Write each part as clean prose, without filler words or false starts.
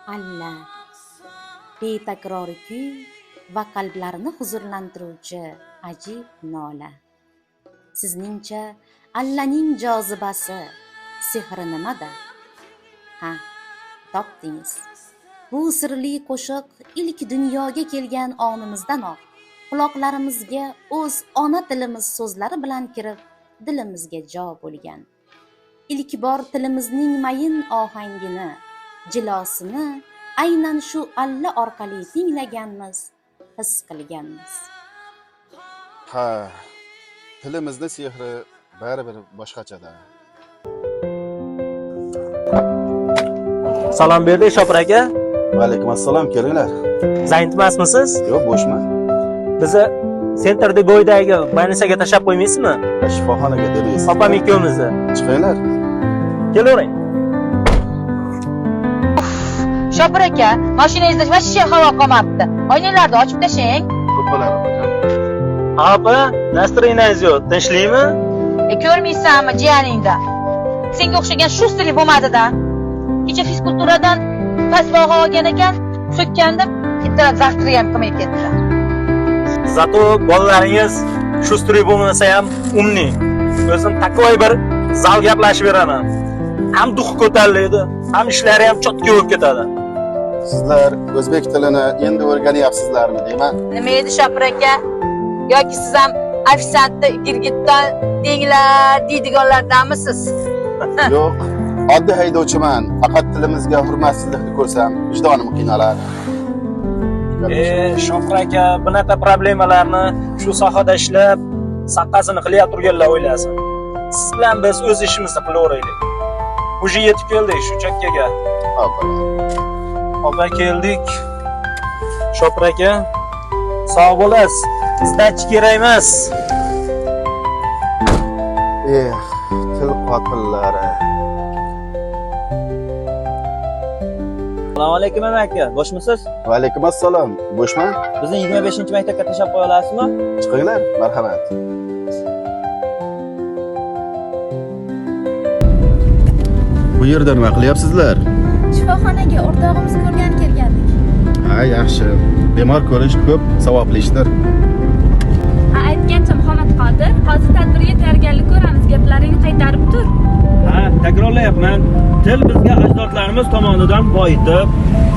Alla betakror kuy va qalblarni huzurlantiruvchi ajib nola. Sizningcha Allaning jozibasi, sehri nimada? Ha, topdingiz. Bu sirli qo'shiq ilk dunyoga kelgan onimizdanoq quloqlarimizga o'z ona tilimiz so'zlari bilan kirib, dilimizga jo bo'lgan. Ilk bor tilimizning mayin ohangini, jilosini aynan shu alla orqali tinglaganmiz, his qilganmiz. Ha, tilimizni sehri baribir boshqachada. Salom berdik, Shopir aka. Va alaykum assalom, kelinglar. Занят emasmisiz? Yo'q, bo'shman. Bizni Center bo'yidagi больница ga tashlab qo'ymaysizmi? Shifoxonaga demaysiz. Opam ikkovimizni. Chiqinglar. Kelavering. Shopir aka, mashinangizda вообще havo qolmabdi. Oynalarni ochib tashlang. Ko'p bo'ladi, opajon. Opa, настроение ngiz yo'q. Tinchlikmi? E, ko'rmaysanmi jiyaningda? Senga o'xshagan шустрый bo'lmadi-da. Kecha fizkulturadan past baho olgan ekan, so'kkandim, ertalab завтрак ham qilmay ketdi. Зато bolalaringiz шустрый bo'lmasa ham умный. O'zim такой bir zal gaplashib beraman. Ham дух ko'tariladi, ham ishlari ham чётко bo'lib ketadi. Sizlar o'zbek tilini endi o'rganyapsizlarmi deyman. Nima edi, Shopir aka? Yoki siz ham ofitsiantni girgitdan denglar deydiganlardanmisiz? Yo'q, oddiy haydovchiman. Faqat tilimizga hurmatsizlikni ko'rsam, vijdonim qiynaladi. E, Shopir aka, bunaqa problemalarni shu sohada ishlab, saqqasini qilyap turganlar o'ylasin. Siz bilan biz o'z ishimizni qilaveraylik. Уже yetib keldik shu chakkaga. Opa. Opa, keldik. Shopir aka, sog' bo'lasiz. Сдача kerak emas. Eh, til qotillari. Assalomu alaykum, aka. Bo'shmisiz? Va alaykum assalom. Bo'shman? Bizni 25-maktabga tashlab qo'ya olasizmi? Chiqinglar, marhamat. Bu yerda nima qilyapsizlar? Shifoxonaga o'rtog'imizni ko'rgani kelgandik. Ha, yaxshi. Bemor ko'rish ko'p savobli ishdir. Ha, aytgancha, Muhammad Qodir, hozir tadbirga tayyorgarlik ko'ramiz, gaplaringni qaytarib tur. Ha, takrorlayapman. Til bizga ajdodlarimiz tomonidan boyitib,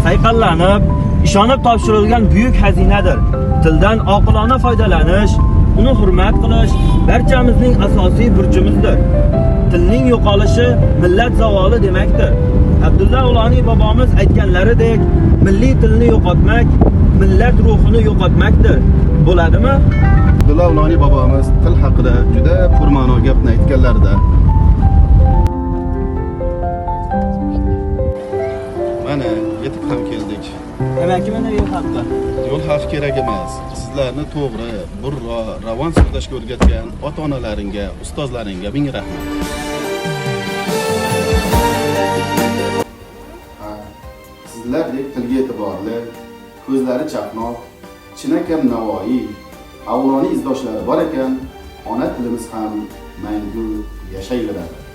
sayqallanib, ishonib topshirilgan buyuk xazinadir. Tildan oqilona foydalanish, uni hurmat qilish barchamizning asosiy burchimizdir. Tilning yo'qolishi millat zavoli demakdir. Abdulla Uloniy bobomiz aytganlaridek, milliy tilni yo'qotmak millat ruhini yo'qotmakdir. Bo'ladimi? Abdulla Uloniy bobomiz til haqida juda purma'no gapni aytganlarida. Mana yetib ham keldik. Demakki, mana yo'l haqi. Yo'l haqi kerak emas. Sizlarni to'g'ri, burro, ravon so'zlashga o'rgatgan ota-onalaringga, ustozlaringga ming rahmat. Ha, sizlardek tilga e'tiborli, ko'zlari chaqnoq, chinakam Navoiy, Avloniy izdoshlari bor ekan, ona tilimiz ham mangu yashayveradi.